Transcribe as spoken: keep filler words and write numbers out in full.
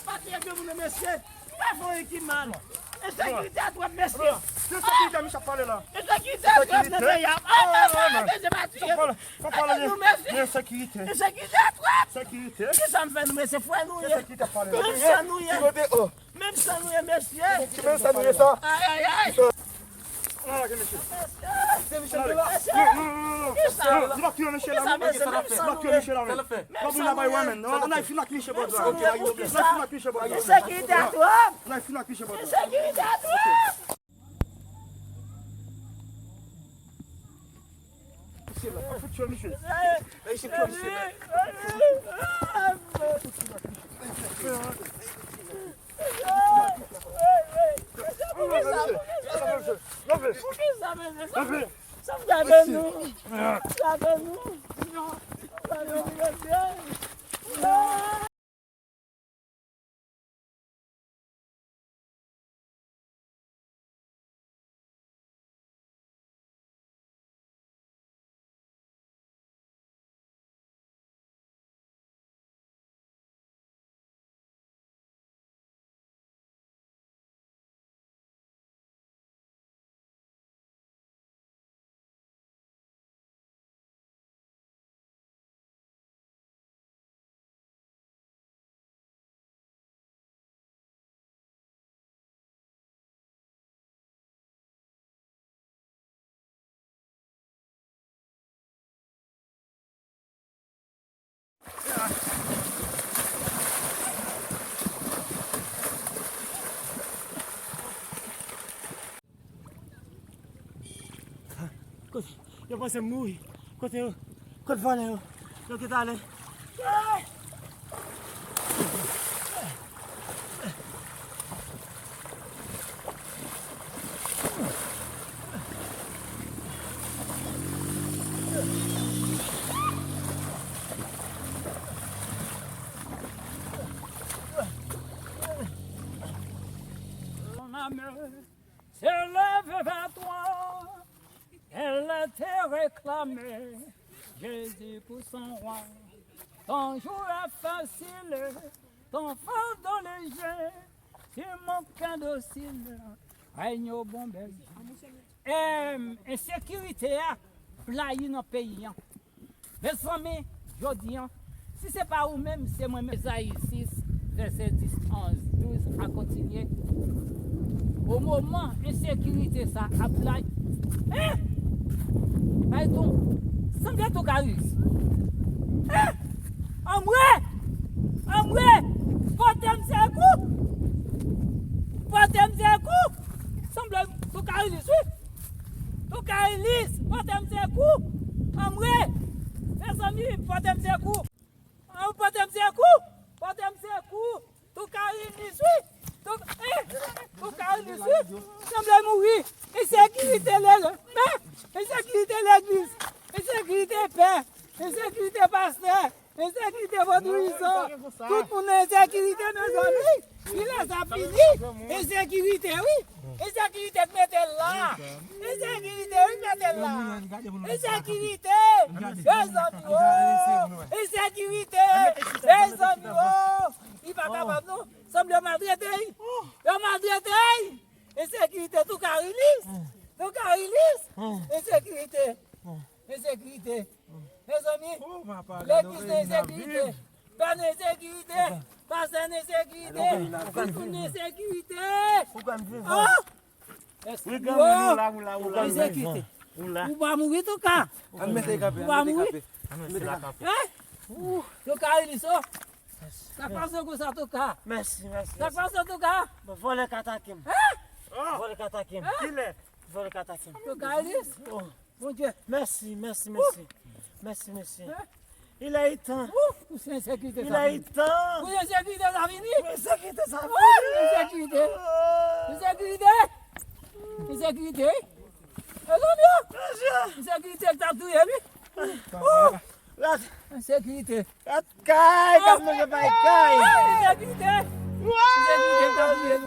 Patnè granmoun nan, mesye, m pa fè anyen ki mal. Ensekirite a twòp, mesye. Ki ensekirite misye ap pale la? Ensekirite a twòp nan peyi a. Ensekirite. Ann, ann, ann, ann. Mesye, pa tiye nou, mesye. Ensekirite. Ensekirite a twòp. Ensekirite. Kisa m fè nou, mesye? Frè nou ye. Ensekirite ap pale la. Menm san nou ye. Ki kote, oh. Menm san nou ye, mesye. Ki menm san nou ye sa? Ay, ay, ay. Ah, gen mesye. Se Michel ki la? Non, non, non, non. Kisa? Non, di lòk yo, mesye la, non. Kisa, mesye? Menm san nou ye. Lòk yo, mesye la, non. Menm san nou ye. Ann al fin ak misye bòdwa. Ann al fin ak misye bòdwa. Ensekirite a twòp. Ann al fin ak misye bòdwa. Ensekirite a twòp. Mesye la, pa fout tchwe misye. Mesye, tchwe misye la. Poukisa, mesye? Poukisa, mesye? Sa m gade nou. Gade nou. Gade nou, mesye. Kote yo panse m mouri? Kote yo? Kot vòlè yo? Yo kite ale. Ton âme s'élève vers toi, elle te réclame, Jésus pour son roi. Ton joug est facile, ton fardeau léger, sur mon cœur docile, règne au bon berger. Em, ensekirite a blayi nan peyi an. Mezanmi, jodi an, si se pa ou menm, se mwen menm. Ezayi sis, vèsè dis, onz, douz a kontinye. O moman ensekirite sa ap blayi, en! Bay tou, sanble tou ka riz. En! Anmwe! Anmwe! Pote m sekou! Pote m sekou! Sanble tou ka riz, wi! Tou ka riz! Pote m sekou! Anmwe! Mezanmi, pote m sekou! An, pote m sekou! Pote m sekou! Tou ka rilis, wi! Tou, eh! Tou ka rilis, wi! Sanble mouri! Ensekirite legliz! Eh! Ensekirite legliz! Ensekirite pè! Ensekirite pastè! Ensekirite vodouyizan! Tout moun nan ensekirite, mezanmi! Kilè sa fini? Ensekirite, wi! Ensekirite k mete l la! Ensekirite, wi, k mete l la! Ensekirite! Mezanmi, o! Ensekirite! Mezanmi, o! Li pa kapab, non! Sanble yo maltrete l! Yo maltrete l! Ensekirite, tou ka rilis! Tou ka rilis! Ensekirite! Ensekirite! Mezanmi, legliz nan ensekirite! Pè nan ensekirite! Pastè nan ensekirite! Tout moun nan ensekirite! Oh! Wi, granmoun, ou la, ou la, ou la. Ensekirite! Ou pa mouri, Touka! Ou pa mouri! Hein? Touka rilis, o! Sa k pase w konsa, Touka? Mèsi, mèsi, mèsi. Sa k pase w, Touka? Bon, vòlè k atake m. Hein? Vòlè k atake m. Kilè? Vòlè k atake m. Touka rilis? Oh. Bondye. Mèsi, mèsi, mèsi. Mèsi, mèsi. Hein? Il est temps. Ouh, pou se ensekirite sa vini. Il est temps. Pou se ensekirite sa vini. Pou ensekirite sa vini. Ensekirite. Ensekirite. Ensekirite, wi. Mezanmi, o! Ensekirite k t ap touye m, wi. Ensekirite. Rat kay k ap manje pay kay. Ensekirite. Ensekirite k t ap touye m.